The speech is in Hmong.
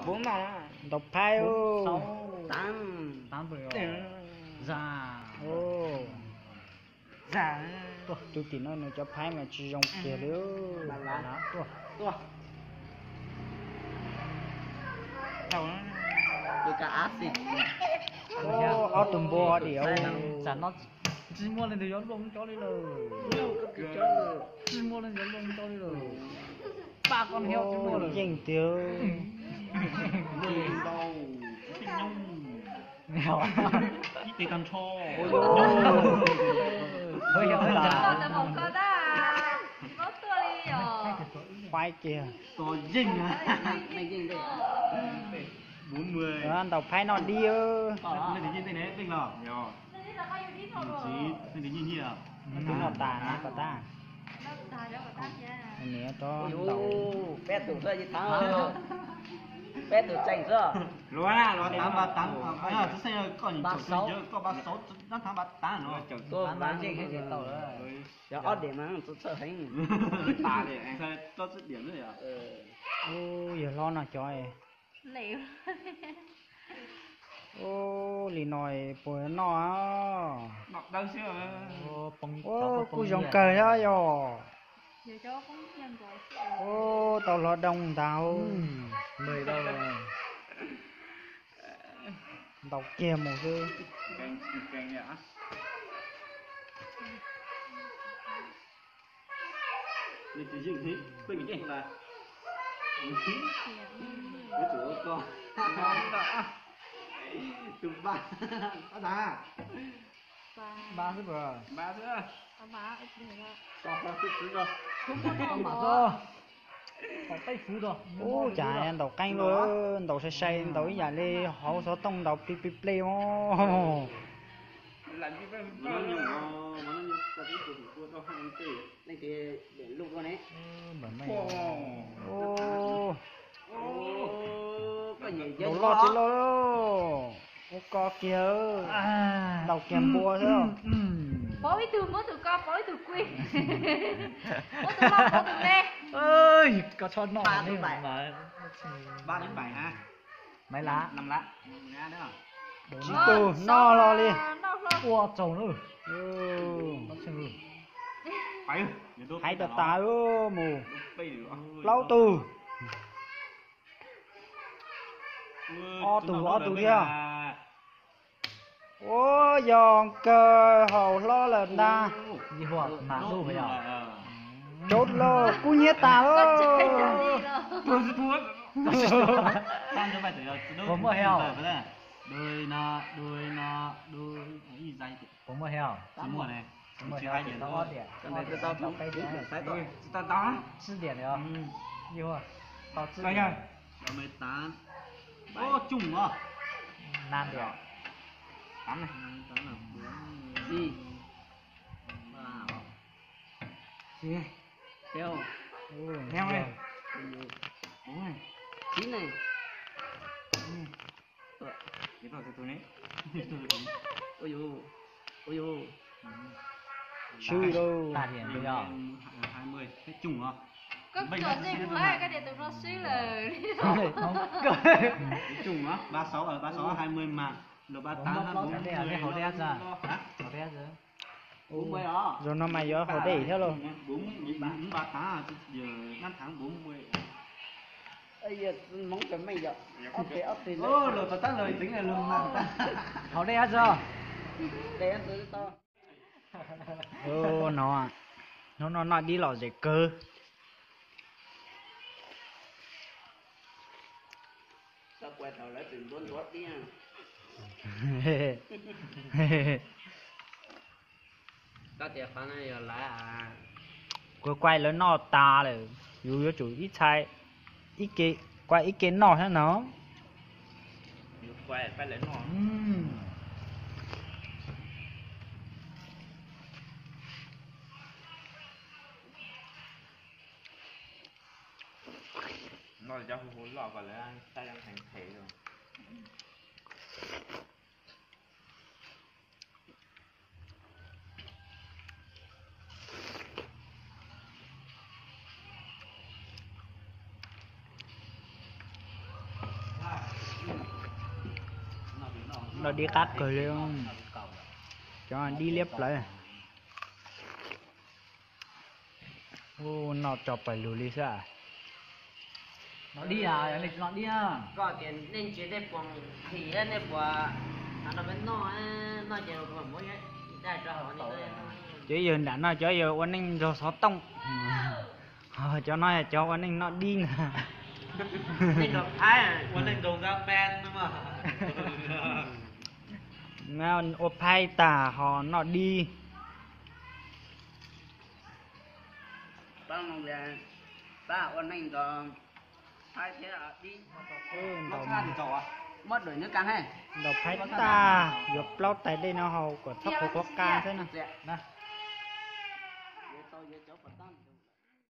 Ntaus phaib. Tus tim no nws cov phaib mas tsis zoo kiag li. Ob tug npua dim. Tsis muaj leej twg yuav luaj cov li lawm. Tsis muaj leej twg yuav luaj cov li lawm. Paj koj niag tsis muaj lawm. Yeej tiag. Ib teg tag nrho. Faib kiag. Ntaus phaib no dib. Twb noj tas na koj tab. Niam rov ntaus. Peb tus tseem xwb. Luag na, luag tav npa tav, txhob xeeb koj nyuam caum koj npa xauv nab thav npa tav no. Ob diam mas txawj heev. Txhob txwj diam. Ub, yawg hlob no cov. Ub, li no puas noj? Ub, kuj zoo kawg thiab yog. Ub, tau hlob doo ntag. Ntaus kiag mus xwb. Tus npaj, tus npaj, npaj xwb, npaj xwb. Ub, cas ntaus qeeb luaj, ntaus sai sai, ntaus ib yam li hauv xov tooj ntaus plig plig plig os. Ntaus loj tsis loj, ua ko kiag, ntaus kiag npua xwb. Pauv ib tug muab tus ko, pauv ib tug kui. Muab tus loj pauv tus me. Koj txhob noj. Maiv Lav, tsib tug noj hlo li. Ua tsaug na. Hais tas tas mus. Plaub tug. Ob tug, ob tug thiab. Ua yog kawg haus hlob lawm ntag. Cov lauj, kub hnyiab tas lawm. Puas muaj heo? Puas muaj heo? Tsib diam li os. Tau tsib diam. Coob os. Nan diam. Swb lauj. Koj tsom zej mus, koj tias tus no swb lawm. Ba sáu, ba sáu hai mươi mà, lượt ba tám, bốn mươi. Hả? Bốn mươi hả? Zaum no mas yuav haus dej thiab lauj. Bốn mươi, ba tám, giờ năm tháng bốn mươi. Haus dej ab tsi? No, hnub no noj dib lom zem kawg. Kuv kuaj lawv noj tas lawm, yus yuav tsum ib txhais, ib ke, kuaj ib ke noj thiab no. Noj cov hu hu loj kom lawv saib zoo heev phem. Noj dib qab kawg li, cov dib liab plawv. Ub, noj tso pawg lug li xwb. Noj dib, yog nej tsis noj dib, koj tias nej ntsia tej puas phim, nej puas noj, noj ces cov yawg nram no cov yawg ua neej nrog xov tooj, ho cov no yog cov ua neej noj dib ntag. Ua phaib tag ho noj dib. Pab ua neej nrog phaib thiab dib. Muab dua nws ka, ntaus phaib tag yuav plaub tais dej no haus kom txhob qhuav qhuav qa xwb na. Yuav tau yuav cov pov tag.